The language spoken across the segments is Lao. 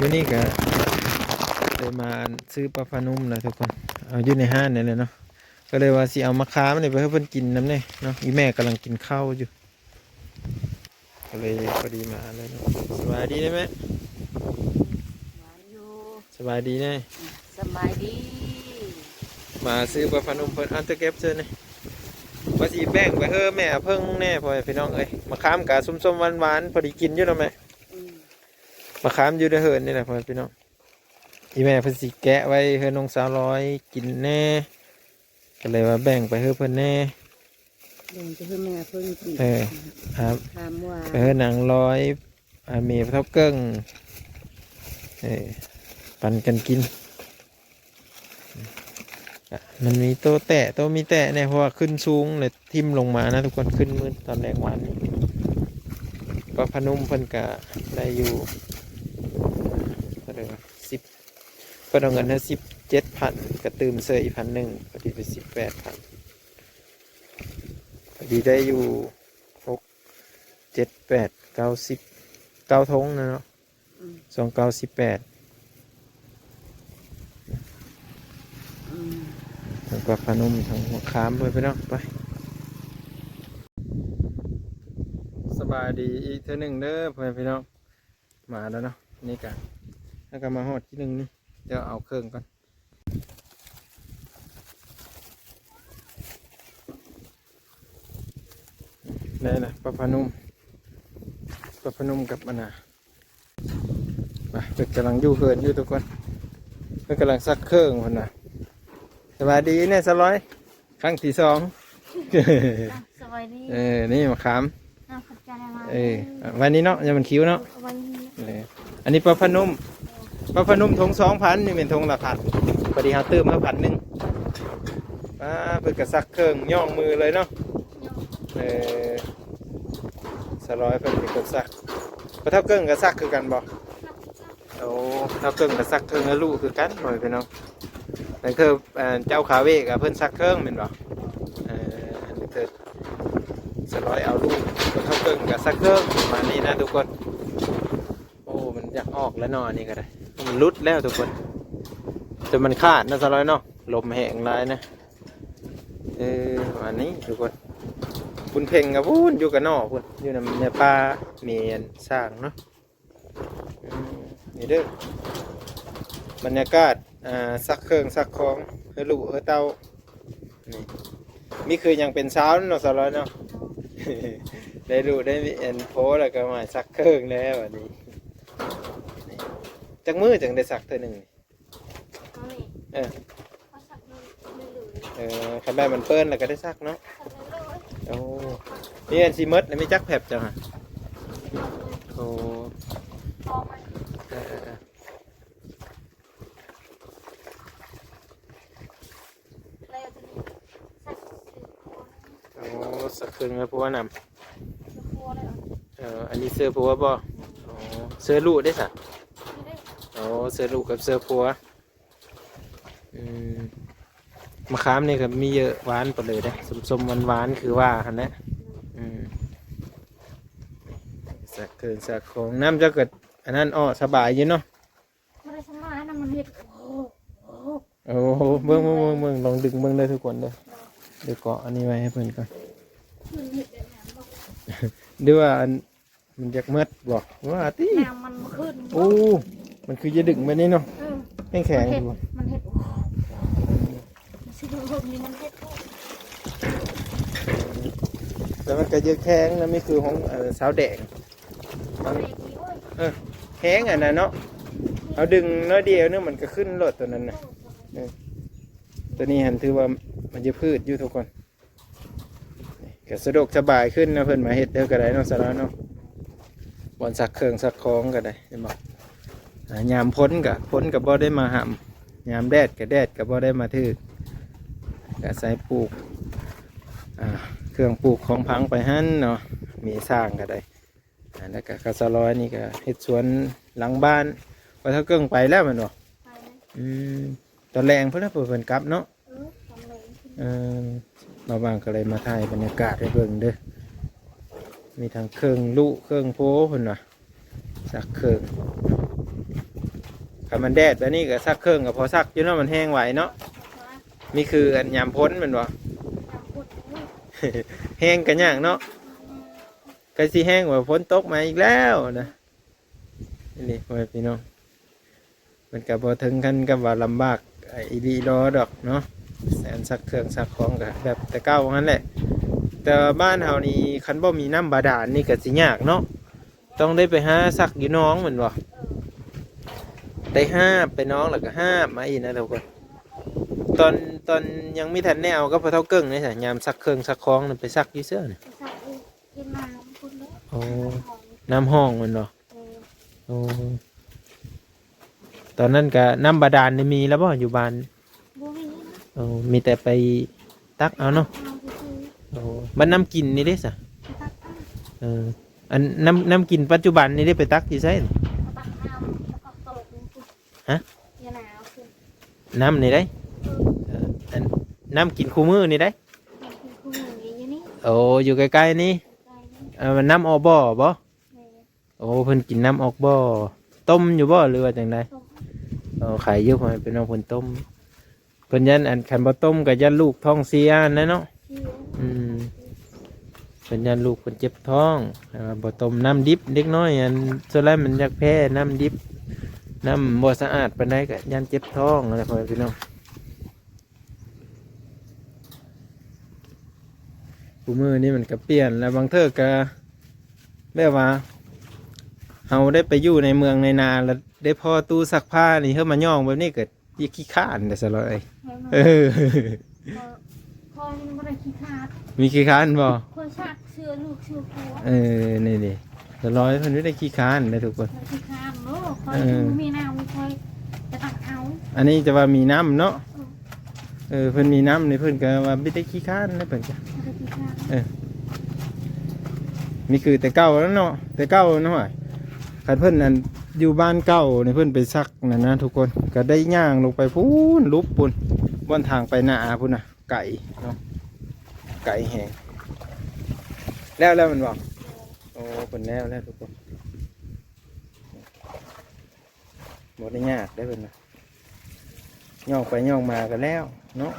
ມື້ນີ້ກໍໄດ້ມາຊື້ປາຜ້ານຸ່ມແລ້ວທຸກຄົນ ເອົາຢູ່ໃນຮ້ານນີ້ແຫຼະເນາະ ກໍເລີຍວ່າຊິເອົາມະຂາມນີ້ໄປໃຫ້ເພິ່ນກິນນຳແດ່ເນາະ ອີ່ແມ່ກຳລັງກິນເຂົ້າຢູ່ ກໍເລີຍພໍດີມາເລີຍເນາະ. ສະບາຍດີເດ້ແມ່. ສະບາຍຢູ່. ສະບາຍດີເດ້. ສະບາຍດີ. ມາຊື້ປາຜ້ານຸ່ມເພິ່ນ ອັນຕະເກັບເຊີນນີ້ ວ່າຊິແບ່ງໄປເຮີແມ່ເພິ່ງແດ່ ພໍ່ແມ່ພີ່ນ້ອງເອີຍ. ມະຂາມກະສົ້ມໆຫວານໆ ພໍດີກິນຢູ່ເນາະແມ່. ອືມ ມະຂາມຢູ່ໃນເຮືອນນີ້ແຫຼະ ພໍ່ແມ່ພີ່ນ້ອງ. ອີ່ແມ່ເພິ່ນຊິແກະໄວ້ເຮືອນນ້ອງສາວລອຍກິນແດ່ ກໍເລີຍວ່າແບ່ງໄປເຮືອເພິ່ນແດ່. ແບ່ງໄປເຮືອແມ່ເພິ່ນກິນ. ເອີ ຄາມ ຄາມຫວານ ໄປເຮືອນາງລອຍ ອາ ແມ່ເຖົ້າເກິ່ງ ເອີ ປັນກັນກິນ. ມັນມີໂຕແຕະ ໂຕມີແຕະແດ່ ເພາະວ່າຂຶ້ນສູງ ແລ້ວຖິ້ມລົງມານະທຸກຄົນ. ຂຶ້ນມື້ຕອນແລງວານນີ້ ປາຜ້ານຸ່ມເພິ່ນກະໄດ້ຢູ່ ເທົ່າໃດວະ ສິບ ເພິ່ນເອົາເງິນໃຫ້ສິບເຈັດພັນ ກະຕື່ມເສີຍອີກພັນໜຶ່ງ ພໍດີເປັນສິບແປດພັນ. ພໍດີໄດ້ຢູ່ຫົກ ເຈັດ ແປດ ເກົ້າ ສິບ ເກົ້າຖົງນະເນາະ. ອືມ ສອງເກົ້າສິບແປດ. ອືມ ທັງປາຜ້ານຸ່ມ ທັງມະຂາມ ພໍ່ແມ່ພີ່ນ້ອງ. ໄປ ສະບາຍດີອີກເທື່ອໜຶ່ງເດີ ພໍ່ແມ່ພີ່ນ້ອງ. ມາແລ້ວເນາະ ນີ້ກະ ແລ້ວກໍມາຮອດທີໜຶ່ງນີ້ ດຽວເອົາເຄື່ອງກ່ອນ. ໄດ້ລະ ປາຜ້ານຸ່ມ ປາຜ້ານຸ່ມກັບອັນນ່າ ມາ ເພິ່ນກຳລັງຢູ່ເຮືອນຢູ່ທຸກຄົນ ເພິ່ນກຳລັງຊັກເຄື່ອງພຸ້ນນະ. ສະບາຍດີແດ່ສາວລອຍ ຄັ້ງທີສອງ. ສະບາຍດີ. ເອີ ນີ້ມະຂາມ. ເອີ ໄວ້ນີ້ເນາະ ຢ່າມັນຄິວເນາະ. ເອີ ອັນນີ້ປາຜ້ານຸ່ມ ປາຜ້ານຸ່ມຖົງສອງພັນ ນີ້ແມ່ນຖົງລະພັນ ພໍດີເຮົາຕື່ມມາພັນໜຶ່ງ. ປາ ເພິ່ນກະຊັກເຄື່ອງ ຍ້ອງມືເລີຍເນາະ. ເອີ ສາວລອຍເພິ່ນເປັນຄົນຊັກ. ປາເຖົ້າເກິ່ງກະຊັກຄືກັນບໍ່? ໂອ້ ເຖົ້າເກິ່ງກະຊັກເຄື່ອງໃຫ້ລູກຄືກັນ ພໍ່ແມ່ພີ່ນ້ອງ. ນັ້ນຄື ເອີ ເຈົ້າຄາເວກະເພິ່ນຊັກເຄື່ອງແມ່ນບໍ່? ເອີ ອັນນີ້ຄືສາວລອຍເອົາລູກ ປາເຖົ້າເກິ່ງກະຊັກເຄື່ອງ ປະມານນີ້ນະທຸກຄົນ. ໂອ້ ມັນຢາກອອກແລ້ວເນາະ ອັນນີ້ກໍໄດ້ ມັນຫຼຸດແລ້ວທຸກຄົນ ຈົນມັນຂາດເນາະ ສາວລອຍເນາະ. ລົມແຮງຫຼາຍນະ. ເອີ ປະມານນີ້ທຸກຄົນ. ບຸນເພັງກໍພຸ້ນ ຢູ່ກະນອກພຸ້ນ ຢູ່ນຳແມ່ປ້າ ແມ່ຊ່າງເນາະ. ອືມ ນີ້ເດີ ບັນຍາກາດ ອ່າ ຊັກເຄື່ອງຊັກຂອງ ເຮືອລູກເຮືອເຕົ້າ. ນີ້ ມີຄືຍັງເປັນສາວເນາະ ສາວລອຍເນາະ. ໄດ້ລູກໄດ້ອັນໂພແລ້ວກໍມາຊັກເຄື່ອງແລ້ວອັນນີ້. ຈັກມື້ຈັ່ງໄດ້ຊັກເທື່ອໜຶ່ງ? ເອີ ເອີ ຄັນແມ່ນມັນເປື້ອນແລ້ວກໍໄດ້ຊັກເນາະ. ໂອ້ ນີ້ອັນຊິໝົດແລ້ວ ມີຈັກແພັດເຈົ້າຫະ? ໂອ້ ເອີ ເອີ ເອີ. ໂອ້ ຊັກເຄື່ອງໃຫ້ຜົວນຳ. ເອີ ອັນນີ້ເສື້ອຜົວບໍ່? ໂອ້ ເສື້ອລູກເດ້ສະ? ໂອ້ ເສື້ອລູກກັບເສື້ອຜົວ. ອືມ ມະຂາມນີ້ກໍມີເຍອະ ຫວານປະເລີຍເດ້ ສົ້ມໆຫວານໆ ຄືວ່າຫັ້ນແຫຼະ. ອືມ ຊັກເຄື່ອງຊັກຂອງ ນ້ຳເຈົ້າກໍອັນນັ້ນ ອໍ້ ສະບາຍຢູ່ເນາະ. ບໍ່ໄດ້ສະບາຍນະ ມັນເຮັດ ໂອ້ໂຫ ເບິ່ງໆໆ ລອງດຶງເບິ່ງເດີທຸກຄົນເດີ. ດຽວເກາະອັນນີ້ໄວ້ໃຫ້ເພິ່ນກ່ອນ ເພິ່ນເຮັດແບບນັ້ນບໍ່? ຫຼືວ່າອັນ ມັນຢາກໝົດບໍ່? ວ່າຕິ ນ້ຳມັນບໍ່ຂຶ້ນ. ໂອ້ ມັນຄືຈະດຶງໄປນີ້ເນາະ. ເອີ ແຂງໆ ມັນເຮັດ ມັນເຮັດ ໂອ້ ມັນຊິເບິ່ງນີ້ ມັນເຮັດ ແລ້ວມັນກໍເຍອະແຂງນະ ມີຄືຂອງ ເອີ ສາວແດງ. ເອີ ແຮງອັນນັ້ນເນາະ ເຮົາດຶງໜ້ອຍດຽວໜຶ່ງ ມັນກໍຂຶ້ນໂລດຕົວນັ້ນນະ. ເອີ ຕົວນີ້ຫັ້ນຖືວ່າມັນຈະພືດຢູ່ທຸກຄົນ ກໍສະດວກສະບາຍຂຶ້ນນະ. ເພິ່ນມາເຮັດເດີກໍໄດ້ເນາະ ສາວລາວເນາະ ບ່ອນຊັກເຄື່ອງຊັກຂອງກໍໄດ້ ເຫັນບໍ່? ອ່າ ຍາມຝົນກໍ ຝົນກໍບໍ່ໄດ້ມາຫ້ຳ ຍາມແດດກໍ ແດດກໍບໍ່ໄດ້ມາຖືກ ກໍອາໄສປູກ ອ່າ ເຄື່ອງປູກຂອງຝັງໄປຫັ້ນເນາະ ມີສ້າງກໍໄດ້. ອ່າ ແລ້ວກໍ ກໍສາວລອຍນີ້ກໍເຮັດສວນຫຼັງບ້ານ ວ່າເຖົ້າເກິ່ງໄປແລ້ວແມ່ນບໍ່? ໄປແລ້ວ. ອືມ ຕອນແລງພຸ້ນແຫຼະ ເພິ່ນກັບເນາະ. ເອີ ຕອນແລງ. ເອີ ບ່າວບາງກໍເລີຍມາຖ່າຍບັນຍາກາດໃຫ້ເບິ່ງເດີ ມີທັງເຄື່ອງລຸເຄື່ອງໂພເພິ່ນວ່າ ຊັກເຄື່ອງ ຄັນມັນແດດແບບນີ້ກໍຊັກເຄິ່ງກໍພໍຊັກຢູ່ເນາະ ມັນແຫ້ງໄວເນາະ. ນີ້ຄືອັນຍາມຝົນແມ່ນບໍ່? ຍາມຝົນນີ້ ແຫ້ງກໍຍາກເນາະ. ໃກ້ຊິແຫ້ງວ່າຝົນຕົກມາອີກແລ້ວນະ. ນີ້ ພໍ່ແມ່ພີ່ນ້ອງ ມັນກໍບໍ່ເຖິງຂັ້ນກັບວ່າລຳບາກອີ່ຫຼີຫຼໍດອກເນາະ ອັນຊັກເຄື່ອງຊັກຂອງກໍແບບແຕ່ເກົ່າຫັ້ນແຫຼະ. ແຕ່ວ່າບ້ານເຮົານີ້ຄັນບໍ່ມີນ້ຳບາດານນີ້ກໍຊິຍາກເນາະ ຕ້ອງໄດ້ໄປຫາຊັກຢູ່ໜອງແມ່ນບໍ່? ໄດ້ຫາບໄປໜອງແລ້ວກໍຫາບມາອີກນະທຸກຄົນ. ຕອນ ຕອນຍັງມີທັນແນວກັບພໍ່ເຖົ້າເກິ່ງນີ້ຊະ ຍາມຊັກເຄື່ອງຊັກຂອງນັ້ນໄປຊັກຢູ່ເຊິ່ນ ໄປຊັກຢູ່ ເຮັດໜ້າພຸ້ນເດ້. ໂອ້ ນ້ຳຫ້ອງແມ່ນບໍ່? ເອີ ໂອ້ ຕອນນັ້ນກະນ້ຳບາດານນີ້ມີແລ້ວບໍ່ຢູ່ບ້ານ? ບໍ່ມີນະ. ໂອ້ ມີແຕ່ໄປຕັກເອົາເນາະ. ເອົາຊື່ໆ. ໂອ້ ບັດນ້ຳກິນນີ້ເດ້ຊະ? ໄປຕັກເອົາ. ເອີ ອັນນ້ຳ ນ້ຳກິນປັດຈຸບັນນີ້ໄດ້ໄປຕັກຢູ່ໃສ? ໄປຕັກເອົາ ແລ້ວກໍຕົກນີ້ພຸ້ນ. ຮະ? ຢູ່ໜ້າເອົາຂຶ້ນ. ນ້ຳນີ້ໄດ໋? ເອີ ເອີ ອັນນ້ຳກິນຄູ່ມື້ນີ້ໄດ໋? ນ້ຳກິນຄູ່ມື້ນີ້ຢູ່ນີ້. ໂອ້ ຢູ່ໃກ້ໆນີ້. ໃກ້ໆນີ້. ເອີ ນ້ຳອອກບໍ່ບໍ? ແມ່ນ. ໂອ້ ເພິ່ນກິນນ້ຳອອກບໍ່? ຕົ້ມຢູ່ບໍ່ ຫຼືວ່າຈັ່ງໃດ? ຕົ້ມ. ໂອ້ ຂາຍຢູ່ ພໍ່ແມ່ພີ່ນ້ອງ ເພິ່ນຕົ້ມ. ເພິ່ນຢ້ານ ອັນ ຄັນບໍ່ຕົ້ມກໍຢ້ານລູກທ້ອງເສຍຫັ້ນແຫຼະເນາະ. ເສຍ. ອືມ ເພິ່ນຢ້ານລູກເພິ່ນເຈັບທ້ອງ ຖ້າວ່າບໍ່ຕົ້ມນ້ຳດິບ. ເດັກນ້ອຍ ອັນ ສ່ວນຫຼາຍມັນຢາກແພ້ນ້ຳດິບ ນ້ຳບໍ່ສະອາດປານໃດ ກໍຢ້ານເຈັບທ້ອງຫັ້ນແຫຼະ ພໍ່ແມ່ພີ່ນ້ອງ. ຄູ່ມື້ນີ້ມັນກໍປ່ຽນແລ້ວ ບາງເທື່ອກໍແບບວ່າ ເຮົາໄດ້ໄປຢູ່ໃນເມືອງໃນນາ ແລ້ວໄດ້ພໍ້ຕູ້ຊັກຜ້ານີ້ ເຮົາມາຍ່ອງແບບນີ້ກໍ ຢ່າຂີ້ຄ້ານເດີສະຫຼອຍ. ແມ່ນບໍ່? ເອີ ຂ້ອຍ ຂ້ອຍນີ້ບໍ່ໄດ້ຂີ້ຄ້ານ. ມີຂີ້ຄ້ານບໍ່? ຂ້ອຍຊັກເສື້ອລູກເສື້ອຜົວ. ເອີ ນີ້ໆ ສະຫຼອຍເພິ່ນບໍ່ໄດ້ຂີ້ຄ້ານເດີທຸກຄົນ. ຂ້ອຍຂີ້ຄ້ານໂລດ ຂ້ອຍ ເອີ ບໍ່ມີໜ້າ ຂ້ອຍຈະຕັກເອົາ. ອັນນີ້ຈະວ່າມີນ້ຳເນາະ. ເອີ ເອີ ເພິ່ນມີນ້ຳນີ້ ເພິ່ນກໍວ່າບໍ່ໄດ້ຂີ້ຄ້ານນະ ເພິ່ນກໍ ບໍ່ໄດ້ຂີ້ຄ້ານ. ເອີ ນີ້ຄືແຕ່ເກົ່າແລ້ວເນາະ ແຕ່ເກົ່າເນາະ. ຄັນເພິ່ນ ອັນ ຢູ່ບ້ານເກົ່ານີ້ ເພິ່ນໄປຊັກ ນັ້ນນະທຸກຄົນ ກໍໄດ້ຍ່າງລົງໄປພຸ້ນ ຫຼຸບພຸ້ນ ບ່ອນທາງໄປນາພຸ້ນນະ ໄກເນາະ ໄກແຮງ. ແລ້ວແລ້ວແມ່ນບໍ່? ໂອ້ ເພິ່ນແລ້ວແລ້ວທຸກຄົນ ບໍ່ໄດ້ຍາກເດ້ເພິ່ນນະ. ຍ່ອງໄປຍ່ອງມາກໍແລ້ວເນາະ.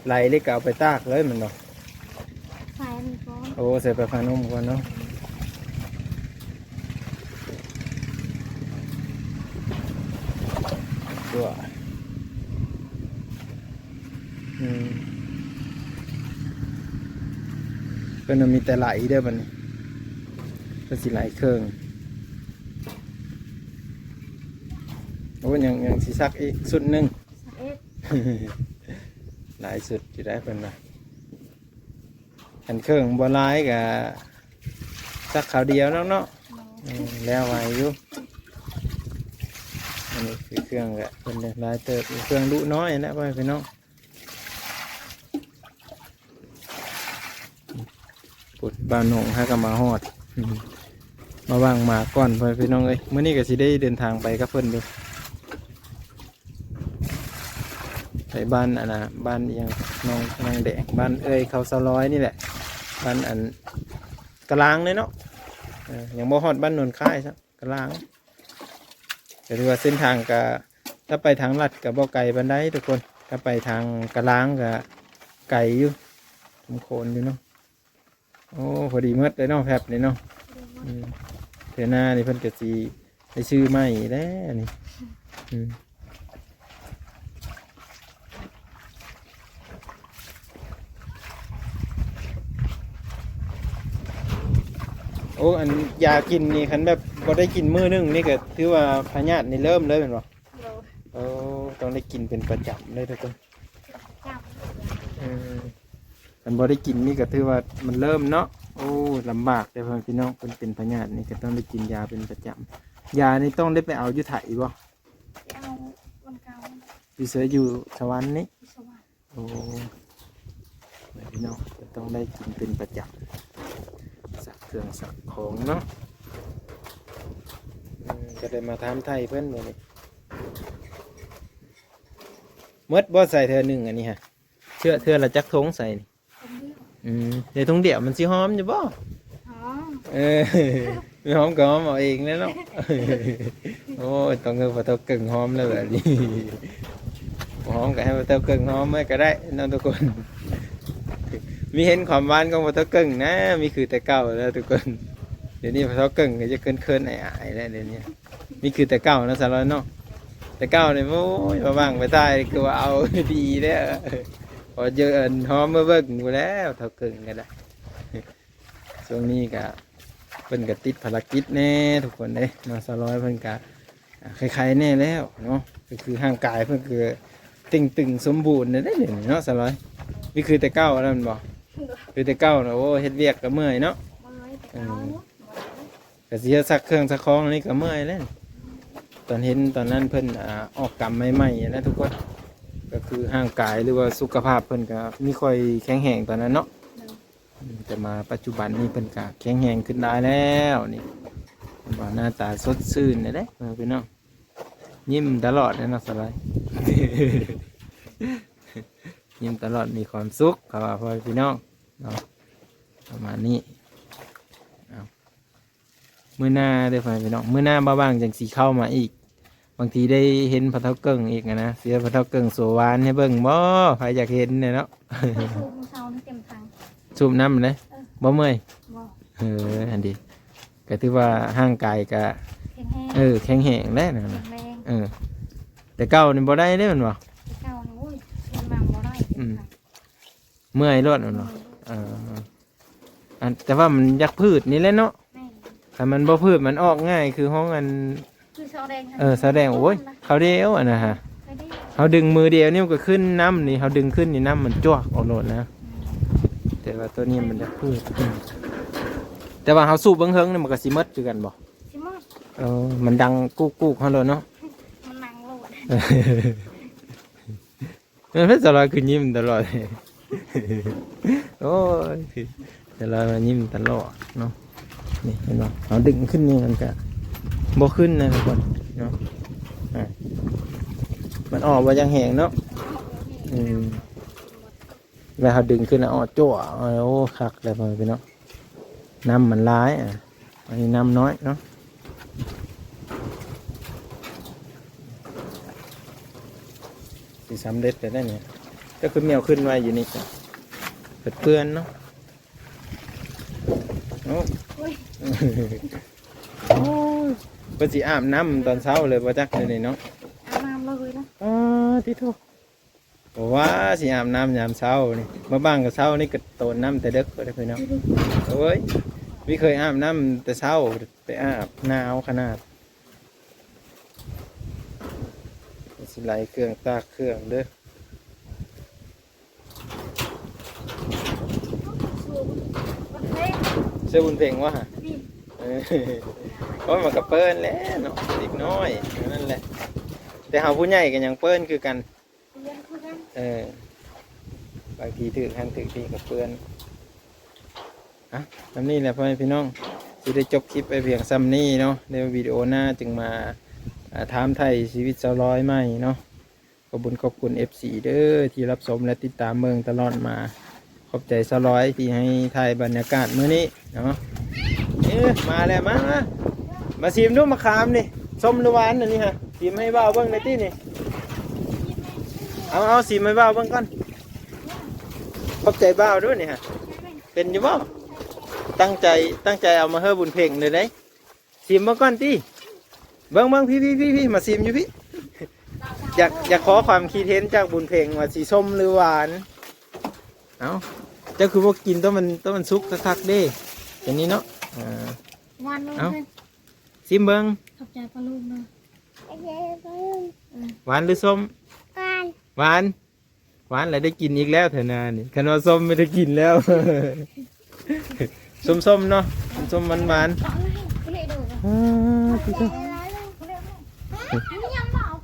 ໄຫຼເລີຍກໍເອົາໄປຕາກເລີຍແມ່ນບໍ່? ໃສ່ອັນນີ້ກ່ອນ. ໂອ້ ໃສ່ປາຜ້ານຸ່ມກ່ອນເນາະ. ຕົວະ ອືມ ເພິ່ນວ່າມີແຕ່ໄຫຼເດີບັດນີ້ ເພິ່ນຊິໄຫຼເຄິ່ງ. ໂອ້ ຍັງ ຍັງຊິຊັກອີກຊຸດໜຶ່ງ. ຊັກອີກ. ຫຼາຍຊຸດຢູ່ໄດ໋ເພິ່ນວ່າ ອັນເຄິ່ງບໍ່ຫຼາຍກະຊັກຄາວດຽວແລ້ວເນາະ. ແມ່ນ. ອືມ ແລ້ວໄວຢູ່. ອັນນີ້ຄືເຄື່ອງກະເພິ່ນໄດ້ຫຼາຍເຕີບຢູ່ ເຄື່ອງດຸນ້ອຍຫັ້ນແຫຼະ ພໍ່ແມ່ພີ່ນ້ອງ. ພຸ້ນ ບ້ານໜອງຫາກໍມາຮອດ ອືມ ມາຫວ່າງໝາກ່ອນ ພໍ່ແມ່ພີ່ນ້ອງເອີຍ. ມື້ນີ້ກໍຊິໄດ້ເດີນທາງໄປກັບເພິ່ນຢູ່ ໄປບ້ານ ອັນນ່າ ບ້ານອີ່ຫຍັງ ໜອງນາງແດງ ບ້ານເອື້ອຍເຂົາສາວລອຍນີ້ແຫຼະ ບ້ານ ອັນ ກະລາງເລີຍເນາະ. ເອີ ຍັງບໍ່ຮອດບ້ານໂນນຄ້າຍຊ້ຳ ກະລາງ. ກໍຖືວ່າເສັ້ນທາງກໍ ຖ້າໄປທາງລັດກໍບໍ່ໄກປານໃດທຸກຄົນ ຖ້າໄປທາງກະລາງກໍໄກຢູ່ ສົມຄວນຢູ່ເນາະ. ໂອ້ ພໍດີໝົດເລີຍເນາະ ແຟັບນີ້ເນາະ. ອືມ ເທື່ອໜ້ານີ້ເພິ່ນກໍຊິໄດ້ຊື້ໃໝ່ແລ້ວນີ້. ອືມ ໂອ້ ອັນຢາກິນນີ້ ຄັນແບບບໍ່ໄດ້ກິນມື້ໜຶ່ງນີ້ ກໍຖືວ່າພະຍາດນີ້ເລີ່ມເລີຍແມ່ນບໍ່? ໂດຍ. ໂອ້ ຕ້ອງໄດ້ກິນເປັນປະຈຳເລີຍທຸກຄົນ. ປະຈຳ. ເອີ ຄັນບໍ່ໄດ້ກິນນີ້ກໍຖືວ່າມັນເລີ່ມເນາະ. ໂອ້ ລຳບາກເດ້ ພໍ່ແມ່ພີ່ນ້ອງ ເພິ່ນເປັນພະຍາດນີ້ ກໍຕ້ອງໄດ້ກິນຢາເປັນປະຈຳ. ຢານີ້ຕ້ອງໄດ້ໄປເອົາຢູ່ໄທບໍ່? ໄປເອົາບ່ອນເກົ່າ. ຢູ່ໃສ? ຢູ່ສະຫວັນນີ້? ຢູ່ສະຫວັນ. ໂອ້ ແມ່ນເນາະ ກໍຕ້ອງໄດ້ກິນເປັນປະຈຳ ຊັກເຄື່ອງຊັກຂອງເນາະ. ເອີ ກໍໄດ້ມາຖາມໄຖ່ເພິ່ນມື້ນີ້. ໝົດບໍ່ໃສ່ເທື່ອໜຶ່ງອັນນີ້ຮະ? ເທື່ອ ເທື່ອລະຈັກຖົງໃສ່ນີ້? ຖົງດຽວ. ອືມ ໃນຖົງດຽວມັນຊິຫອມຢູ່ບໍ່? ຫອມ. ເອີ ໄປຫອມກໍຫອມເອົາເອງແຫຼະເນາະ. ໂອ້ຍ ຕ້ອງໃຫ້ພໍ່ເຖົ້າເກິ່ງຫອມແລ້ວແບບນີ້ ບໍ່ຫອມກໍໃຫ້ພໍ່ເຖົ້າເກິ່ງຫອມໄວ້ກໍໄດ້ເນາະທຸກຄົນ. ມີເຫັນຄວາມຫວານຂອງພໍ່ເຖົ້າເກິ່ງນະ ມີຄືແຕ່ເກົ່າແລ້ວທຸກຄົນ. ດຽວນີ້ພໍ່ເຖົ້າເກິ່ງກໍຈະເຂີນໆອາຍໆແລ້ວດຽວນີ້ ມີຄືແຕ່ເກົ່າເນາະສາວລອຍເນາະ. ແຕ່ເກົ່ານີ້ ໂອ້ຍ ມາຫວ່າງໄປຖ່າຍຄືວ່າເອົາດີແລ້ວ ພໍເຈີອັນຫອມມາເບິ່ງພຸ້ນແລ້ວ ເຖົ້າເກິ່ງກໍໄດ້. ຊ່ວງນີ້ກະເພິ່ນກະຕິດພາລະກິດແດ່ທຸກຄົນເດ້ເນາະ ສາວລອຍເພິ່ນກະ ອ່າ ໄຄໆແດ່ແລ້ວເນາະ ກໍຄືຮ່າງກາຍເພິ່ນກໍເຕ່ງຕຶງສົມບູນແດ່ເດ້ເນາະສາວລອຍ. ນີ້ຄືແຕ່ເກົ່າແລ້ວແມ່ນບໍ່? ຄືແຕ່ເກົ່ານະ ໂອ້ ເຮັດວຽກກໍເມື່ອຍເນາະ ເມື່ອຍແຕ່ເກົ່າ ເອີ ກໍຊິຊັກເຄື່ອງຊັກຂອງນີ້ກໍເມື່ອຍແລ້ວ. ຕອນເຫັນຕອນນັ້ນເພິ່ນ ອ່າ ອອກກຳໃໝ່ໆນະທຸກຄົນ ກໍຄືຮ່າງກາຍ ຫຼືວ່າສຸຂະພາບເພິ່ນກໍມີຄ່ອຍແຂງແຮງຕອນນັ້ນເນາະ. ແຕ່ມາປັດຈຸບັນນີ້ເພິ່ນກະແຂງແຮງຂຶ້ນຫຼາຍແລ້ວນີ້ ເຫັນບໍ່ ໜ້າຕາສົດຊື່ນແລ້ວເດ້ພໍ່ແມ່ພີ່ນ້ອງ. ຍິ້ມຕະຫຼອດເດ້ເນາະສາວລອຍ ຍິ້ມຕະຫຼອດມີຄວາມສຸກ ເຂົາວ່າພໍ່ແມ່ພີ່ນ້ອງເນາະ ປະມານນີ້. ເອົາ ມື້ໜ້າເດີພໍ່ແມ່ພີ່ນ້ອງ ມື້ໜ້າບ່າວບາງຈັ່ງຊິເຂົ້າມາອີກ ບາງທີໄດ້ເຫັນພໍ່ເຖົ້າເກິ່ງອີກນະ ຊິໃຫ້ພໍ່ເຖົ້າເກິ່ງໂຊຫວານໃຫ້ເບິ່ງບໍ່ ໃຜຢາກເຫັນແດ່ເນາະ. ສູບມື້ເຊົ້ານີ້ເຕັມຖັງ ສູບນ້ຳເດ້ ເອີ ບໍ່ເມື່ອຍ ບໍ່ ເອີ ຫັ້ນເດ ກໍຖືວ່າຮ່າງກາຍກະ ແຂງແຮງ ເອີ ແຂງແຮງແລ້ວນະ ແຂງແຮງ ເອີ ແຕ່ເກົ່ານີ້ບໍ່ໄດ້ເດ້ແມ່ນບໍ່? ແຕ່ເກົ່ານີ້ ໂອ້ຍ ເຫັນວ່າບໍ່ໄດ້ ອືມ ເມື່ອຍໂລດແມ່ນບໍ່? ເອີ ອັນ ແຕ່ວ່າມັນຢາກຜືດນີ້ແຫຼະເນາະ ແມ່ນ ຄັນມັນບໍ່ຜືດມັນອອກງ່າຍ ຄືຂອງອັນ ຄືສາວແດງ ເອີ ສາວແດງ ໂອ້ຍ ເຂົາດຽວອັນນະຮະ ເຂົາດຽວ ເຮົາດຶງມືດຽວນີ້ມັນກໍຂຶ້ນນ້ຳນີ້ ເຮົາດຶງຂຶ້ນນີ້ນ້ຳມັນຈວກອອກໂລດນະ ອືມ ແຕ່ວ່າໂຕນີ້ມັນຢາກຜືດ ແຕ່ວ່າເຮົາສູບເບື້ອງເທິງນີ້ມັນກໍຊິໝົດຄືກັນບໍ່? ຊິໝົດ ເອີ ມັນດັງກຸກໆເຮົາໂລດເນາະ ມັນດັງໂລດ. ເອີ ສາວລອຍຄືຍິ້ມຕະຫຼອດ ໂອ້ຍ ສາວລອຍມາຍິ້ມຕະຫຼອດເນາະ. ນີ້ເຫັນບໍ່ ເຮົາດຶງຂຶ້ນນີ້ມັນກະບໍ່ຂຶ້ນນະທຸກຄົນເນາະ ອ່າ ມັນອອກບໍ່ຢ່າງແຮງເນາະ ອືມ ແລ້ວເຮົາດຶງຂຶ້ນແລ້ວອອກຈ້ວ ໂອ້ ຄັກແລ້ວພໍ່ແມ່ພີ່ນ້ອງ ນ້ຳມັນຫຼາຍ ອ່າ ອັນນີ້ນ້ຳນ້ອຍເນາະ ຊິສຳເລັດແລ້ວເດ້ນີ້ ກໍຄືແມວຂຶ້ນໄວ້ຢູ່ນີ້ ເປື້ອນໆເນາະ ໂອ້ ໂອ້ຍ ໂອ້ຍ ເພິ່ນຊິອາບນ້ຳຕອນເຊົ້າເລີຍບໍ່ຈັກ ດຽວນີ້ເນາະ ອາບນ້ຳເລີຍນະ ອໍ ຕິໂທ. ບໍ່ວ່າຊິອາບນ້ຳຍາມເຊົ້ານີ້ ມາບາງກະເຊົ້ານີ້ກະໂຕນນ້ຳແຕ່ເດິກພຸ້ນເດ້ພີ່ນ້ອງ ໂອ້ຍ ມີເຄີຍອາບນ້ຳແຕ່ເຊົ້າ ໄປອາບ ໜາວຂະໜາດ ຊິໄລ່ເຄື່ອງຕາກເຄື່ອງເດີ ເສື້ອບຸນເພັງວະ ນີ້ ເອີ ໂອ້ຍ ມັນກະເປີ້ນແຫຼະເນາະ ເດັກນ້ອຍນັ້ນແຫຼະ ແຕ່ເຮົາຜູ້ໃຫຍ່ກະຍັງເປີ້ນຄືກັນ. ເອີ ບາງທີຖືກຫັ້ນຖືກນີ້ກໍເປື້ອນ ອ່ະ ສ່ຳນີ້ແຫຼະພໍ່ແມ່ພີ່ນ້ອງ ຊິໄດ້ຈົບຄລິບໄວ້ພຽງສ່ຳນີ້ເນາະ ໃນວິດີໂອໜ້າຈຶ່ງມາ ອ່າ ຖາມໄຖ່ຊີວິດສາວລອຍໃໝ່ເນາະ ຂອບຄຸນຂອບຄຸນເອັຟຊີເດີ ທີ່ຮັບຊົມ ແລະ ຕິດຕາມເບິ່ງຕະຫຼອດມາ. ຂອບໃຈສາວລອຍທີ່ໃຫ້ຖ່າຍບັນຍາກາດມື້ນີ້ເນາະ ເອີ ມາແລ້ວ ມາ ມາ ມາຊີມດູໝາກຂາມນີ້ ສົ້ມຫຼືຫວານອັນນີ້ຮະ ຊີມໃຫ້ບ່າວເບິ່ງແດ່ຕິນີ້ ເອົາ ເອົາຊີມໃຫ້ບ່າວເບິ່ງກ່ອນ ຂອບໃຈບ່າວດູນີ້ຮະ ເປັນຢູ່ບໍ່? ຕັ້ງໃຈ ຕັ້ງໃຈເອົາມາໃຫ້ບຸນເພັງເລີຍເດ້. ຊີມເບິ່ງກ່ອນຕິ ເບິ່ງ ເບິ່ງ ພີ້ ພີ້ ພີ້ ພີ້ ມາຊີມຢູ່ພີ້ ຢາກ ຢາກຂໍຄວາມຄິດເຫັນຈາກບຸນເພັງວ່າຊິສົ້ມຫຼືຫວານ ເອົ້າ ເຈົ້າຄືບໍ່ກິນ ຕ້ອງມັນ ຕ້ອງມັນສຸກຄັກໆເດ້ ອັນນີ້ເນາະ ອ່າ ຫວານເລີຍ ເອົ້າ ຊີມເບິ່ງ ຂອບໃຈປ້າລຸງເດີ ຫວານຫຼືສົ້ມ? ຫວານ ຫວານ. ຫວານແລ້ວໄດ້ກິນອີກແລ້ວເທື່ອໜ້ານີ້ ຄັນວ່າສົ້ມໄມ່ໄດ້ກິນແລ້ວ ສົ້ມໆເນາະ ສົ້ມໆຫວານ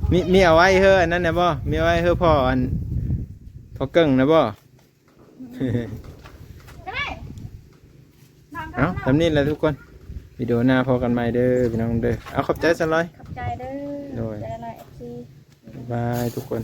ໆ ມີ ມີເອົາໄວ້ເຮີອັນນັ້ນນະບໍ່ ມີເອົາໄວ້ເຮີພໍ່ອັນ ພໍ່ເກິ່ງນະບໍ່ ເອົ້າ ສ່ຳນີ້ແຫຼະທຸກຄົນ ວິດີໂອໜ້າພໍ້ກັນໃໝ່ເດີພີ່ນ້ອງເດີ ເອົາ ຂອບໃຈສາວລອຍ ຂອບໃຈເດີ ໂດຍ ຂອບໃຈຫຼາຍໆ ເອັຟຊີ ບາຍບາຍທຸກຄົນ.